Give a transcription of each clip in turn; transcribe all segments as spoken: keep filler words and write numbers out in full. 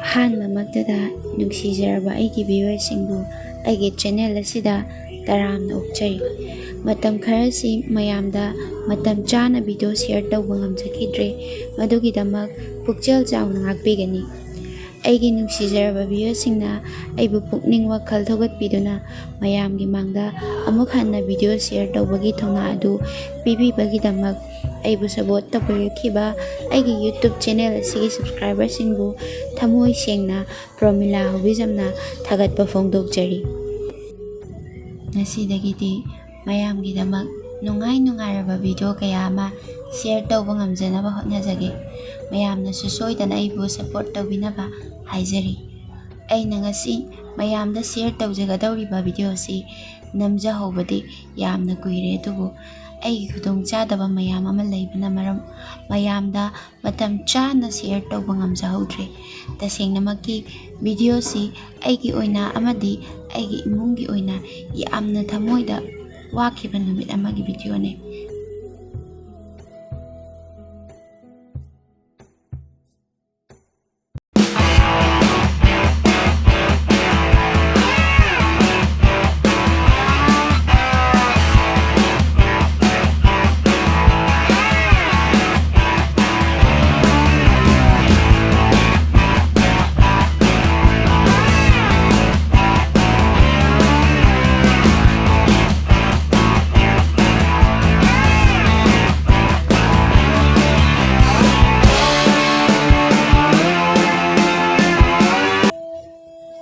ꯑꯍꯥꯟꯕꯃꯛꯇꯗ ꯅꯨꯡꯁꯤꯖꯔꯕ ꯑꯩꯒꯤ viewerꯁꯤꯡꯕꯨ ꯑꯩꯒꯤ channel ꯑꯁꯤꯗ ꯇꯔꯥꯝꯅ ꯑꯣꯛꯆꯔꯤ꯫ ꯃꯇꯝ ꯈꯔꯁꯤ ꯃꯌꯥꯝꯗ ꯃꯇꯝ ꯆꯥꯅ video share ꯇꯧꯕ ꯉꯝꯖꯈꯤꯗ꯭ꯔꯦ꯫ ꯃꯗꯨꯒꯤꯗꯃꯛ ꯄꯨꯛꯆꯦꯜ ꯆꯥꯎꯅ ꯉꯥꯛꯄꯤꯒꯅꯤ꯫ ꯑꯩꯒꯤ ꯅꯨꯡꯁꯤꯖꯔꯕ viewerꯁꯤꯡꯅ ꯑꯩꯕꯨ ꯄꯨꯛꯅꯤꯡ ꯋꯥꯈꯜ ꯊꯧꯒꯠꯄꯤꯗꯨꯅ ꯃꯌꯥꯝꯒꯤ ꯃꯥꯡꯗ ꯑꯃꯨꯛ ꯍꯟꯅ video share ꯇꯧꯕꯒꯤ ꯊꯧꯅꯥ ꯑꯗꯨ ꯄꯤꯕꯤꯕꯒꯤꯗꯃꯛ ꯑꯩꯕꯨ support ꯇꯧꯕꯤꯔꯛꯈꯤꯕ ꯑꯩꯒꯤ YouTube channel ꯑꯁꯤꯒꯤ subscriberꯁꯤꯡꯕꯨ ꯊꯃꯣꯏ ꯁꯦꯡꯅ ꯄ꯭ꯔꯣꯃꯤꯂꯥ ꯍꯧꯕꯤꯖꯝꯅ ꯊꯥꯒꯠꯄ ꯐꯣꯡꯗꯣꯛꯆꯔꯤ꯫ ꯉꯁꯤꯗꯒꯤꯗꯤ ꯃꯌꯥꯝꯒꯤꯗꯃꯛ ꯅꯨꯡꯉꯥꯏ ꯅꯨꯡꯉꯥꯏꯔꯕ video ꯀꯌꯥ ꯑꯃ share ꯇꯧꯕ ꯉꯝꯖꯅꯕ ꯍꯣꯠꯅꯖꯒꯦ꯫ ꯃꯌꯥꯝꯅꯁꯨ ꯁꯣꯏꯗꯅ ꯑꯩꯕꯨ support ꯇꯧꯕꯤꯅꯕ ꯍꯥꯏꯖꯔꯤ꯫ ꯑꯩꯅ ꯉꯁꯤ ꯃꯌꯥꯝꯗ share ꯇꯧꯖꯒꯗꯧꯔꯤꯕ video ꯑꯁꯤ ꯅꯝꯖꯍꯧꯕꯗꯤ ꯌꯥꯝꯅ ꯀꯨꯏꯔꯦ, ꯑꯗꯨꯕꯨ ꯑꯩꯒꯤ ꯈꯨꯗꯣꯡꯆꯥꯗꯕ ꯃꯌꯥꯝ ꯑꯃ ꯂꯩꯕꯅ ꯃꯔꯝ ꯃꯌꯥꯝꯗ ꯃꯇꯝ ꯆꯥꯅ share ꯇꯧꯕ ꯉꯝꯖꯍꯧꯗ꯭ꯔꯦ꯫ ꯇꯁꯦꯡꯅꯃꯛꯀꯤ video ꯑꯁꯤ ꯑꯩꯒꯤ ꯑꯣꯏꯅ ꯑꯃꯗꯤ ꯑꯩꯒꯤ ꯏꯃꯨꯡꯒꯤ ꯑꯣꯏꯅ ꯌꯥꯝꯅ ꯊꯃꯣꯏꯗ ꯋꯥꯈꯤꯕ ꯅꯨꯃꯤꯠ ꯑꯃꯒꯤ videoꯅꯤ꯫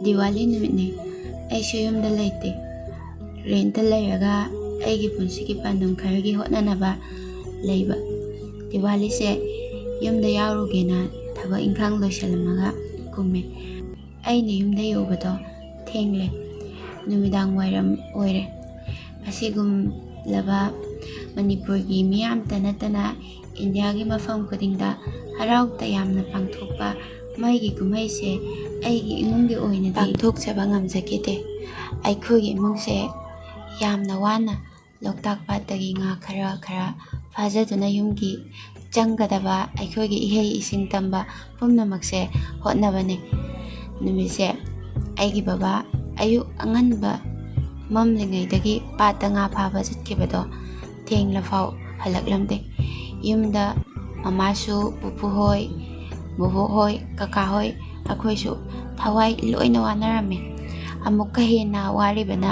ꯗꯤꯋꯥꯂꯤ ꯅꯨꯃꯤꯠꯅꯤ꯫ ꯑꯩꯁꯨ ꯌꯨꯝꯗ ꯂꯩꯇꯦ꯫ Rentꯇ ꯂꯩꯔꯒ ꯑꯩꯒꯤ ꯄꯨꯟꯁꯤꯒꯤ ꯄꯥꯟꯗꯝ ꯈꯔꯒꯤ ꯍꯣꯠꯅꯅꯕ ꯂꯩꯕ꯫ ꯗꯤꯋꯥꯂꯤꯁꯦ ꯌꯨꯝꯗ ꯌꯥꯎꯔꯨꯒꯦꯅ ꯊꯕꯛ ꯏꯪꯈꯥꯡ ꯂꯣꯏꯁꯤꯜꯂꯝꯃꯒ ꯀꯨꯝꯃꯦ꯫ ꯑꯩꯅ ꯌꯨꯝꯗ ꯌꯧꯕꯗꯣ ꯊꯦꯡꯂꯦ꯫ ꯅꯨꯃꯤꯗꯥꯡ ꯋꯥꯏꯔꯝ ꯑꯣꯏꯔꯦ꯫ ꯑꯁꯤꯒꯨꯝꯂꯕ ꯃꯅꯤꯄꯨꯔꯒꯤ ꯃꯤꯌꯥꯝꯇ ꯅꯠꯇꯅ ꯏꯟꯗꯤꯌꯥꯒꯤ ꯃꯐꯝ ꯈꯨꯗꯤꯡꯗ ꯍꯔꯥꯎ ꯇꯌꯥꯝꯅ ꯄꯥꯡꯊꯣꯛꯄ ꯃꯩꯒꯤ ꯀꯨꯝꯍꯩꯁꯦ ꯑꯩꯒꯤ ꯏꯃꯨꯡꯒꯤ ꯑꯣꯏꯅꯗꯤ ꯄꯥꯡꯊꯣꯛꯆꯕ ꯉꯝꯖꯈꯤꯗꯦ꯫ ꯑꯩꯈꯣꯏꯒꯤ ꯏꯃꯨꯡꯁꯦ ꯌꯥꯝꯅ ꯋꯥꯅ ꯂꯣꯛꯇꯥꯛ ꯄꯥꯠꯇꯒꯤ ꯉꯥ ꯈꯔ ꯈꯔ ꯐꯥꯖꯗꯨꯅ ꯌꯨꯝꯒꯤ ꯆꯪꯒꯗꯕ ꯑꯩꯈꯣꯏꯒꯤ ꯏꯍꯩ ꯏꯁꯤꯡ ꯇꯝꯕ ꯄꯨꯝꯅꯃꯛꯁꯦ ꯍꯣꯠꯅꯕꯅꯤ꯫ ꯅꯨꯃꯤꯠꯁꯦ ꯑꯩꯒꯤ ꯕꯕꯥ ꯑꯌꯨꯛ ꯑꯉꯟꯕ ꯃꯝꯂꯤꯉꯩꯗꯒꯤ ꯄꯥꯠꯇ ꯉꯥ ꯐꯥꯕ ꯆꯠꯈꯤꯕꯗꯣ ꯊꯦꯡꯂꯐꯥꯎ ꯍꯜꯂꯛꯂꯝꯗꯦ꯫ ꯌꯨꯝꯗ ꯃꯃꯥꯁꯨ, ꯄꯨꯄꯨ ꯍꯣꯏ, ꯕꯣꯕꯣꯛ ꯍꯣꯏ, ꯀꯀꯥ ꯍꯣꯏ, ꯑꯩꯈꯣꯏꯁꯨ ꯊꯋꯥꯏ ꯂꯣꯏꯅ ꯋꯥꯅꯔꯝꯃꯤ꯫ ꯑꯃꯨꯛꯀ ꯍꯦꯟꯅ ꯋꯥꯔꯤꯕꯅ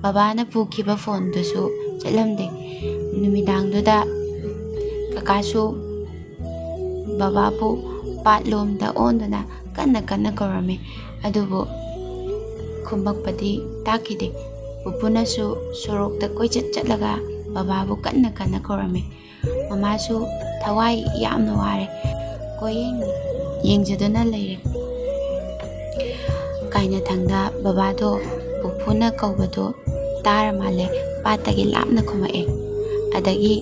ꯕꯕꯥꯅ ꯄꯨꯈꯤꯕ ꯐꯣꯟꯗꯨꯁꯨ ꯆꯠꯂꯝꯗꯦ꯫ ꯅꯨꯃꯤꯗꯥꯡꯗꯨꯗ ꯀꯀꯥꯁꯨ ꯕꯕꯥꯕꯨ ꯄꯥꯠꯂꯣꯝꯗ ꯑꯣꯟꯗꯨꯅ ꯀꯟꯅ ꯀꯟꯅ ꯀꯧꯔꯝꯃꯤ, ꯑꯗꯨꯕꯨ ꯈꯨꯝꯃꯛꯄꯗꯤ ꯇꯥꯈꯤꯗꯦ꯫ ꯄꯨꯄꯨꯅꯁꯨ ꯁꯣꯔꯣꯛꯇ ꯀꯣꯏꯆꯠ ꯆꯠꯂꯒ ꯕꯕꯥꯕꯨ ꯀꯟꯅ ꯀꯟꯅ ꯀꯧꯔꯝꯃꯤ꯫ ꯃꯃꯥꯁꯨ ꯊꯋꯥꯏ ꯌꯥꯝꯅ ꯋꯥꯔꯦ, ꯀꯣꯏꯌꯦꯡ ꯌꯦꯡꯖꯗꯨꯅ ꯂꯩꯔꯦ꯫ ꯀꯥꯏꯅꯊꯪꯗ ꯕꯕꯥꯗꯣ ꯄꯨꯄꯨꯅ ꯀꯧꯕꯗꯣ ꯇꯥꯔ ꯃꯥꯜꯂꯦ, ꯄꯥꯠꯇꯒꯤ ꯂꯥꯞꯅ ꯈꯨꯝꯃꯛꯑꯦ꯫ ꯑꯗꯒꯤ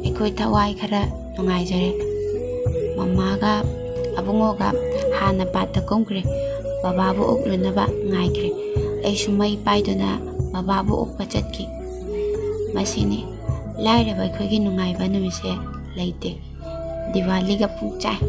ꯑꯩꯈꯣꯏ ꯊꯋꯥꯏ ꯈꯔ ꯅꯨꯡꯉꯥꯏꯖꯔꯦ꯫ ꯃꯃꯥꯒ ꯑꯕꯨꯡꯉꯣꯒ ꯍꯥꯟꯅ ꯄꯥꯠꯇ ꯀꯨꯝꯈ꯭ꯔꯦ, ꯕꯕꯥꯕꯨ ꯎꯛꯂꯨꯅꯕ ꯉꯥꯏꯈ꯭ꯔꯦ꯫ ꯑꯩꯁꯨ ꯃꯩ ꯄꯥꯏꯗꯨꯅ ꯕꯕꯥꯕꯨ ꯎꯛꯄ ꯆꯠꯈꯤ꯫ ꯃꯁꯤꯅꯤ ꯂꯥꯏꯔꯕ ꯑꯩꯈꯣꯏꯒꯤ ꯅꯨꯡꯉꯥꯏꯕ ꯅꯨꯃꯤꯠꯁꯦ ꯂꯩꯇꯦ꯫ ꯗꯤꯋꯥꯂꯤꯒ ꯄꯨꯡꯆꯥꯏ꯫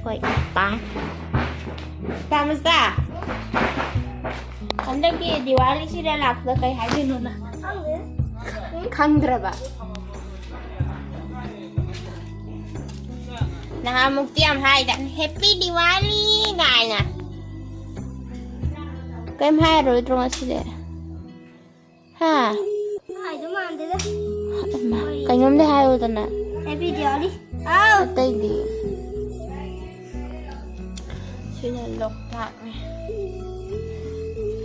ꯍꯣꯏ, ꯄꯥ꯫ ꯄꯥ ꯃꯆꯥ꯫ ꯍꯟꯗꯛꯀꯤ ꯗꯤꯋꯥꯂꯤꯁꯤꯗ ꯂꯥꯛꯄꯗ ꯀꯩ ꯍꯥꯏꯗꯣꯏꯅꯣ ꯅꯪ? ꯈꯪꯗ꯭ꯔꯕ? ꯅꯍꯥꯟꯃꯨꯛꯇꯤ ꯌꯥꯝ ꯍꯥꯏꯗ, "Happy Diwali" ꯀꯥꯏꯅ꯫ ꯀꯩꯝ ꯍꯥꯏꯔꯔꯣꯏꯗ꯭ꯔꯣ ꯉꯁꯤꯗꯤ? ꯍꯥ? ꯍꯥꯏꯗꯧ ꯃꯥꯟꯗꯦꯗ꯫ ꯍꯩꯃꯥ, ꯀꯩꯅꯣꯝꯗꯤ ꯍꯥꯏꯌꯨꯗꯅ꯫ Happy Diwali꯫ ꯑꯥꯎ꯫ ꯑꯇꯩꯗꯤ? ꯁꯤꯅ ꯂꯣꯛꯇꯥꯛꯅꯦ꯫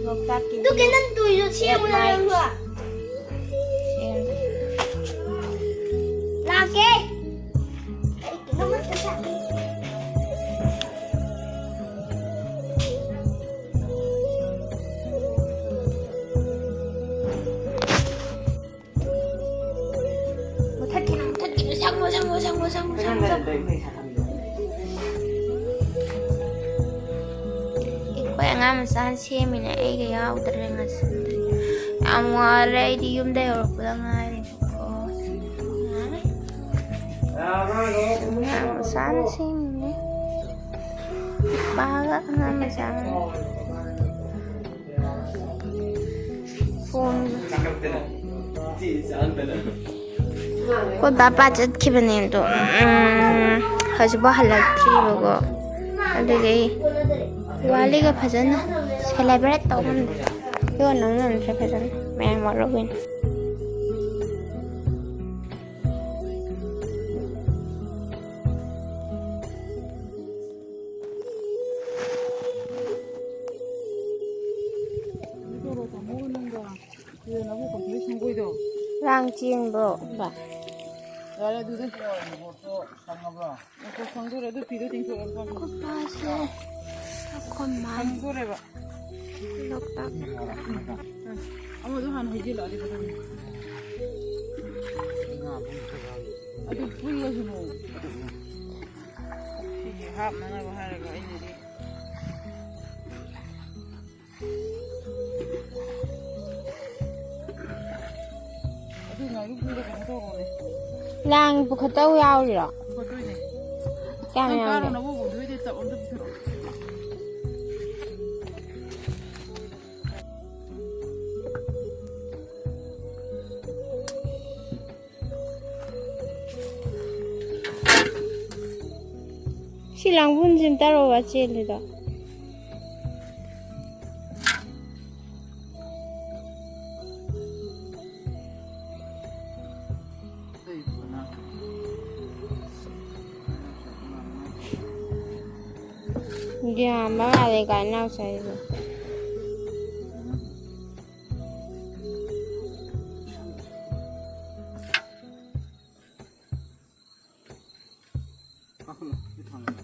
ꯂꯣꯛꯇꯥꯛꯀꯤ ꯑꯗꯨ ꯀꯩꯅꯣ ꯇꯨꯏꯗꯣ ꯁꯦꯝꯃꯨ ꯅꯪꯁꯨ꯫ ꯁꯦꯝꯒꯦ꯫ ꯂꯥꯛꯀꯦ꯫ ꯑꯩ ꯀꯩꯅꯣꯝ ꯑꯝꯇ ꯆꯥꯒꯦ꯫ ꯃꯨꯊꯠ ꯑꯉꯥꯡ ꯃꯆꯥꯅ ꯁꯦꯝꯃꯤꯅꯦ, ꯑꯩꯒ ꯌꯥꯎꯗ꯭ꯔꯦ ꯉꯁꯤꯗꯤ꯫ ꯌꯥꯝ ꯋꯥꯔꯦ, ꯑꯩꯗꯤ ꯌꯨꯝꯗ ꯌꯧꯔꯛꯄꯗ ꯉꯥꯏꯔꯤꯕꯀꯣ꯫ ꯑꯉꯥꯡ ꯃꯆꯥꯅ ꯁꯦꯝꯃꯤꯅꯦ꯫ ꯅꯨꯄꯥꯒ ꯑꯉꯥꯡ ꯃꯆꯥꯒ꯫ ꯐꯣꯟ꯫ ꯑꯩꯈꯣꯏ ꯕꯥ ꯄꯥ ꯆꯠꯈꯤꯕꯅꯦ ꯑꯗꯣ, ꯎꯝ, ꯍꯧꯖꯤꯛꯐꯥꯎ ꯍꯜꯂꯛꯇ꯭ꯔꯤꯕꯀꯣ꯫ ꯑꯗꯨꯒꯤ ꯑꯩ ꯋꯥꯂꯤꯒ ꯐꯖꯅ celebrate ꯇꯧ ꯉꯝꯗ꯭ꯔꯦ꯫ ꯌꯣꯟ ꯅꯪ ꯉꯝꯗ꯭ꯔꯦ ꯐꯖꯅ ꯃꯌꯥꯝ ꯃꯔꯨ ꯑꯣꯏꯅ꯫ ꯔꯥꯡ ꯆꯦꯟꯕ꯭ꯔꯣ, ꯕꯥ? ꯌꯥꯔꯦ, ꯑꯗꯨꯗ ꯈꯪꯉꯕ꯭ꯔꯣ? ꯈꯪꯗꯣꯔꯦ, ꯑꯗꯨ ꯐꯤꯗꯣ ꯇꯤꯡꯊꯣꯛꯑꯣ꯫ ꯈꯣꯄꯥꯁꯦ, ꯈꯣꯃꯥꯟ꯫ ꯈꯪꯗꯣꯔꯦꯕ꯫ ꯂꯣꯛꯇꯥꯛ꯫ ꯑꯃꯗꯣ ꯍꯥꯟꯅ ꯍꯩꯖꯤꯜꯂꯛꯑꯗꯤ ꯐꯗꯧꯅꯤ꯫ ꯑꯗꯨ ꯄꯨꯜꯂꯁꯨꯅꯣ꯫ ꯁꯤꯒꯤ ꯍꯥꯞꯅꯅꯕ ꯍꯥꯏꯔꯒ ꯑꯩꯅꯗꯤ꯫ ꯑꯗꯨ ꯉꯥꯏꯔꯨꯛꯇꯨꯗ ꯀꯩꯅꯣ ꯇꯧꯔꯣꯅꯦ꯫ ꯂꯥꯡ ꯄꯨꯈꯠꯇꯧ ꯌꯥꯎꯔꯤꯔꯣ? ꯄꯨꯈꯠꯇꯣꯏꯅꯦ꯫ ꯀꯌꯥꯝ ꯅꯪ ꯌꯥꯝꯒꯦ? ꯀꯥꯔꯣ, ꯅꯕꯣꯛ ꯄꯨꯗꯣꯏꯗꯤ ꯆꯞ ꯑꯝꯇ ꯄꯨꯊꯣꯔꯛꯑꯣ꯫ ꯁꯤ ꯂꯥꯡꯕꯨꯟꯁꯤ ꯑꯝꯇ ꯇꯧꯔꯛꯑꯣ, ꯆꯦꯜꯂꯤꯗꯣ꯫ ꯒ꯭ꯌꯥꯟ ꯑꯃ ꯇꯥꯗꯦ ꯀꯥꯏ ꯏꯅꯥꯎꯆꯥꯁꯤꯕꯣ꯫ ꯀꯥꯈꯠꯂꯣ, ꯁꯤ ꯊꯥꯡꯒꯠꯂꯣ꯫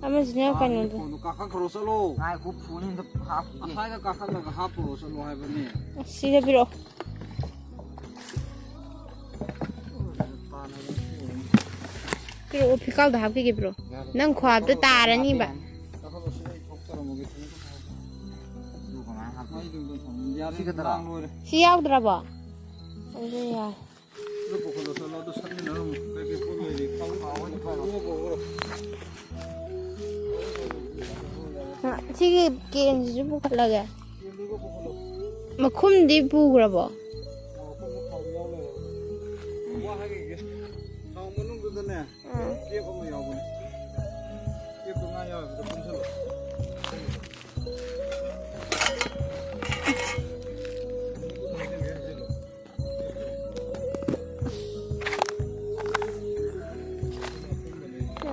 ꯑꯃꯁꯤꯅ ꯀꯩꯅꯣꯗꯣ꯫ ꯐꯣꯟꯗꯣ ꯀꯥꯈꯠꯈ꯭ꯔꯣ, ꯆꯠꯂꯣ꯫ ꯉꯥꯏꯈꯣ, ꯐꯣꯟ ꯑꯝꯇ ꯍꯥꯞꯈꯤꯒꯦ꯫ ꯑꯁ꯭ꯋꯥꯏꯗ ꯀꯥꯈꯠꯂꯒ ꯍꯥꯞꯄꯨꯔꯣ, ꯆꯠꯂꯣ ꯍꯥꯏꯕꯅꯦ꯫ ꯑꯁ, ꯁꯤꯗ ꯄꯤꯔꯛꯑꯣ꯫ ꯄꯤꯔꯛꯑꯣ, ꯐꯤꯀꯥꯎꯗ ꯍꯥꯞꯈꯤꯒꯦ, ꯄꯤꯔꯛꯑꯣ꯫ ꯅꯪ ꯈ꯭ꯋꯥꯡꯗ ꯇꯥꯔꯅꯤꯕ꯫ ꯀꯥꯈꯠꯂꯣ, ꯁꯤꯗ ꯑꯩ ꯊꯣꯛꯆꯔꯝꯃꯒꯦ꯫ ꯁꯤ ꯈꯛꯇꯔꯥ? ꯁꯤ ꯌꯥꯎꯗ꯭ꯔꯕꯣ? ꯑꯗꯨꯗꯤ ꯌꯥꯔꯦ꯫ ꯑꯗꯨ ꯄꯨꯈꯠꯂꯣ, ꯆꯠꯂꯣ, ꯑꯗꯨ ꯁꯠꯃꯤꯟꯅꯔꯝꯃꯣ꯫ ꯀꯩꯀꯩ ꯄꯣꯠ ꯂꯩꯔꯤ? ꯈꯥꯎ-, ꯈꯥꯎ ꯑꯣꯏꯅ ꯄꯥꯏꯔꯣ꯫ ꯄꯨꯔꯣ, ꯄꯨꯔꯣ, ꯄꯨꯔꯣ꯫ ꯑ, ꯁꯤꯒꯤ ꯀꯦꯟꯁꯤꯁꯨ ꯄꯨꯈꯠꯂꯒꯦ꯫ ꯀꯦꯟꯗꯨꯒ ꯄꯨꯈꯠꯂꯣ꯫ ꯃꯈꯨꯝꯗꯤ ꯄꯨꯈ꯭ꯔꯕꯣ? ꯑ, ꯃꯈꯨꯝꯗꯨ ꯈꯥꯎꯗ ꯌꯥꯎ ꯂꯩꯔꯦ꯫ ꯋꯥ ꯍꯥꯏꯒꯤꯒꯦ꯫ ꯈꯥꯎ ꯃꯅꯨꯡꯗꯨꯗꯅꯦ, ꯎꯝ꯫ ꯀꯦꯞ ꯑꯃ ꯌꯥꯎꯕꯅꯦ꯫ ꯀꯦꯞꯇꯣ ꯉꯥ ꯌꯥꯎꯔꯤꯗꯨꯗ ꯄꯨꯟꯁꯜꯂꯣ꯫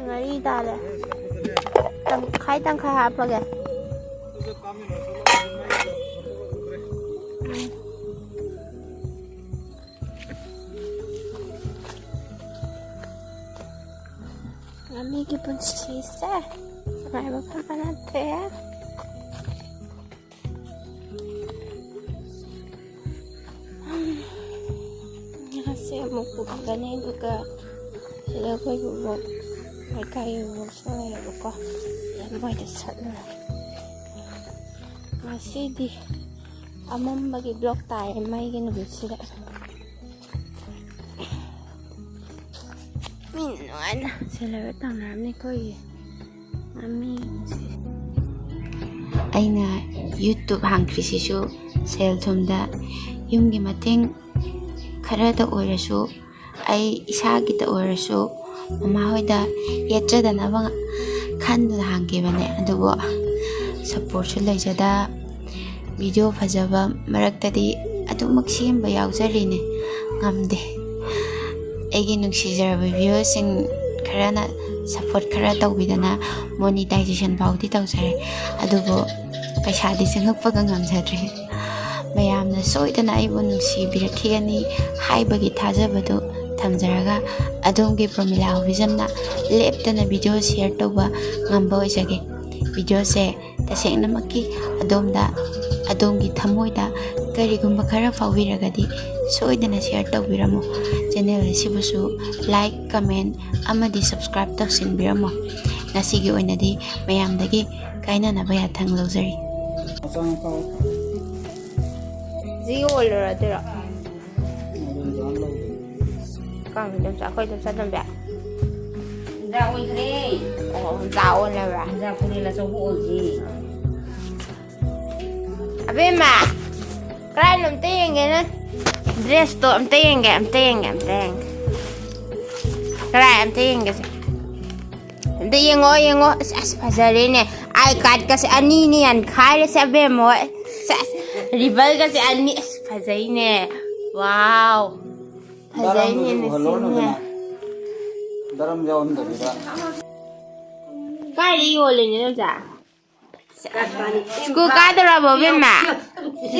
ꯉꯥꯔꯤ ꯇꯥꯔꯦ꯫ ꯇꯪꯈꯥꯏ ꯇꯪꯈꯥꯏ ꯍꯥꯞꯄꯒꯦ꯫ ꯎꯝ꯫ ꯉꯥꯃꯤꯒꯤ ꯄꯨꯟꯁꯤꯁꯦ ꯅꯨꯡꯉꯥꯏꯕ ꯈꯛꯇ ꯅꯠꯇꯦ꯫ ꯉꯥꯁꯦ ꯑꯃꯨꯛ ꯄꯨꯈꯠꯂꯅꯤ, ꯑꯗꯨꯒ ꯁꯤꯗ ꯑꯩꯈꯣꯏ ꯕꯣꯕꯣꯛ, ꯂꯩꯀꯥꯏꯒꯤ ꯕꯣꯕꯣꯛꯁꯨ ꯂꯩꯌꯦꯕꯀꯣ, ꯃꯣꯏꯗ ꯆꯠꯂꯨꯔꯒꯦ꯫ ꯉꯁꯤꯗꯤ ꯑꯃꯝꯕꯒꯤ ꯕ꯭ꯂꯣꯛ ꯇꯥꯏꯌꯦ ꯃꯩꯒꯤ ꯅꯨꯃꯤꯠꯁꯤꯗ꯫ ꯃꯤꯅ ꯅꯨꯡꯉꯥꯏꯅ ꯁꯦꯂꯦꯕ꯭ꯔꯦꯠ ꯇꯧꯅꯔꯝꯅꯤ ꯑꯩꯈꯣꯏꯒꯤ ꯃꯃꯤꯡꯁꯦ꯫ ꯑꯩꯅ YouTube ꯍꯥꯡꯈ꯭ꯔꯤꯁꯤꯁꯨ ꯁꯦꯜ ꯊꯨꯝꯗ, ꯌꯨꯝꯒꯤ ꯃꯇꯦꯡ ꯈꯔꯗ ꯑꯣꯏꯔꯁꯨ, ꯑꯩ ꯏꯁꯥꯒꯤꯗ ꯑꯣꯏꯔꯁꯨ ꯃꯃꯥ ꯍꯣꯏꯗ ꯌꯦꯠꯆꯗꯅꯕ ꯈꯟꯗꯨꯅ ꯍꯥꯡꯈꯤꯕꯅꯦ꯫ ꯑꯗꯨꯕꯨ ꯁꯞꯄꯣꯔꯠꯁꯨ ꯂꯩꯖꯗ, ꯚꯤꯗꯤꯑꯣ ꯐꯖꯕ ꯃꯔꯛꯇꯗꯤ ꯑꯗꯨꯃꯛ ꯁꯦꯝꯕ ꯌꯥꯎꯖꯔꯤꯅꯦ, ꯉꯝꯗꯦ꯫ ꯑꯩꯒꯤ ꯅꯨꯡꯁꯤꯖꯔꯕ ꯚꯤꯌꯨꯋꯔꯁꯤꯡ ꯈꯔꯅ ꯁꯞꯄꯣꯔꯠ ꯈꯔ ꯇꯧꯕꯤꯗꯅ ꯃꯣꯅꯤꯇꯥꯏꯖꯦꯁꯟ ꯐꯥꯎꯗꯤ ꯇꯧꯖꯔꯦ, ꯑꯗꯨꯕꯨ ꯄꯩꯁꯥꯗꯤ ꯆꯪꯉꯛꯄꯒ ꯉꯝꯖꯗ꯭ꯔꯦ꯫ ꯃꯌꯥꯝꯅ ꯁꯣꯏꯗꯅ ꯑꯩꯕꯨ ꯅꯨꯡꯁꯤꯕꯤꯔꯛꯈꯤꯒꯅꯤ ꯍꯥꯏꯕꯒꯤ ꯊꯥꯖꯕꯗꯨ ꯊꯝꯖꯔꯒ, ꯑꯗꯣꯝꯒꯤ ꯄ꯭ꯔꯃꯤꯂꯥ ꯍꯣꯕꯤꯖꯝꯅ ꯂꯦꯞꯇꯅ ꯚꯤꯗꯤꯑꯣ ꯁꯤꯌꯔ ꯇꯧꯕ ꯉꯝꯕ ꯑꯣꯏꯖꯒꯦ꯫ ꯚꯤꯗꯤꯑꯣꯁꯦ ꯇꯁꯦꯡꯅꯃꯛꯀꯤ ꯑꯗꯣꯝꯗ, ꯑꯗꯣꯝꯒꯤ ꯊꯃꯣꯏꯗ ꯀꯔꯤꯒꯨꯝꯕ ꯈꯔ ꯐꯥꯎꯕꯤꯔꯒꯗꯤ ꯁꯣꯏꯗꯅ ꯁꯤꯌꯔ ꯇꯧꯕꯤꯔꯝꯃꯨ꯫ ꯆꯦꯅꯦꯜ ꯑꯁꯤꯕꯨꯁꯨ ꯂꯥꯏꯛ, ꯀꯃꯦꯟ ꯑꯃꯗꯤ ꯁꯕꯁꯀ꯭ꯔꯥꯏꯕ ꯇꯧꯁꯤꯟꯕꯤꯔꯝꯃꯨ꯫ ꯉꯁꯤꯒꯤ ꯑꯣꯏꯅꯗꯤ ꯃꯌꯥꯝꯗꯒꯤ ꯀꯥꯏꯅꯅꯕ ꯌꯥꯊꯪ ꯂꯧꯖꯔꯤ꯫ ꯃꯆꯥꯅꯨꯄꯥ ꯁꯤ ꯌꯣꯜꯂꯨꯔꯗꯣꯏꯔꯣ? ꯀꯥꯡ ꯏꯗꯣꯝꯆꯥ, ꯑꯩꯈꯣꯏ ꯏꯗꯣꯝꯆꯥ ꯇꯣꯝꯕꯤ? ꯏꯟꯖꯥ ꯑꯣꯟꯈ꯭ꯔꯦ꯫ ꯑꯣ, ꯏꯟꯖꯥ ꯑꯣꯜꯂꯕ꯭ꯔꯥ? ꯏꯟꯖꯥ ꯄꯨꯔꯦꯜ ꯑꯆꯧꯕ ꯑꯣꯜꯂꯤ꯫ ꯑꯕꯦꯝꯃ, ꯀꯗꯥꯏꯅꯣ ꯑꯝꯇ ꯌꯦꯡꯒꯦꯅꯦ꯫ ꯗ꯭ꯔꯦꯁꯇꯣ ꯑꯝꯇ ꯌꯦꯡꯒꯦ, ꯑꯝꯇ ꯌꯦꯡꯒꯦ, ꯑꯝꯇ ꯌꯦꯡꯒꯦ꯫ ꯀꯗꯥꯏ ꯑꯝꯇ ꯌꯦꯡꯒꯦꯁꯦ꯫ ꯑꯝꯇ ꯌꯦꯡꯉꯣ, ꯌꯦꯡꯉꯣ꯫ ꯑꯁ, ꯑꯁ, ꯐꯖꯔꯦꯅꯦ꯫ ꯑꯥꯏ ꯀꯥꯔꯠꯀꯁꯦ ꯑꯅꯤꯅꯦ ꯌꯥꯟꯈꯥꯏꯔꯤꯁꯦ ꯑꯕꯦꯝꯃ ꯍꯣꯏ꯫ ꯑꯁ, ꯑꯁ, ꯔꯤꯕꯜꯒꯁꯦ ꯑꯅꯤ꯫ ꯑꯁ, ꯐꯖꯩꯅꯦ꯫ ꯋꯥꯎ꯫ ꯐꯖꯩꯅꯦ, ꯗꯔꯝꯗꯨꯁꯨ ꯎꯍꯜꯂꯣ ꯅꯨꯡꯁꯤꯅꯦ꯫ ꯅꯨꯡꯉꯥꯏ꯫ ꯗꯔꯝ ꯌꯥꯎꯍꯟꯗꯕꯤꯗ꯫ ꯀꯥꯏꯗ ꯌꯣꯜꯂꯤꯅꯣ, ꯅꯣꯏꯆꯥ? ꯁ꯭ꯀꯨꯜ ꯀꯥꯗꯧꯔꯕꯣ, ꯑꯕꯦꯝꯃ?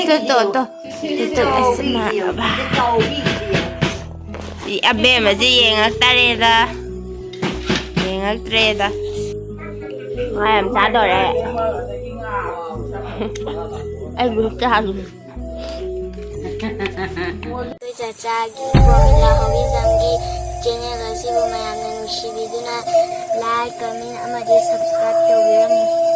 ꯇꯣ, ꯇꯣ, ꯇꯣ꯫ ꯇꯣ, ꯇꯣ, ꯑꯁ, ꯃꯥ, ꯕꯕꯥ꯫ ꯁꯤ ꯑꯕꯦꯝꯃꯁꯦ ꯌꯦꯡꯉꯛꯇꯔꯦꯗ꯫ ꯌꯦꯡꯉꯛꯇ꯭ꯔꯦꯗ꯫ ꯃꯥ ꯌꯥꯝ ꯆꯥꯗꯣꯔꯦ꯫ ꯑꯩꯕꯨ ꯆꯥꯔꯨ꯫ ꯑꯩꯈꯣꯏ ꯆꯥꯆꯥꯒꯤ ꯄ꯭ꯔꯣꯃꯤꯂꯥ ꯍꯧꯔꯤꯖꯝꯒꯤ ꯆꯦꯅꯦꯜ ꯑꯁꯤꯕꯨ ꯃꯌꯥꯝꯅ ꯅꯨꯡꯁꯤꯕꯤꯗꯨꯅ ꯂꯥꯏꯛ, ꯀꯃꯦꯟ ꯑꯃꯗꯤ ꯁꯕꯁꯀ꯭ꯔꯥꯏꯕ ꯇꯧꯕꯤꯔꯝꯃꯨ꯫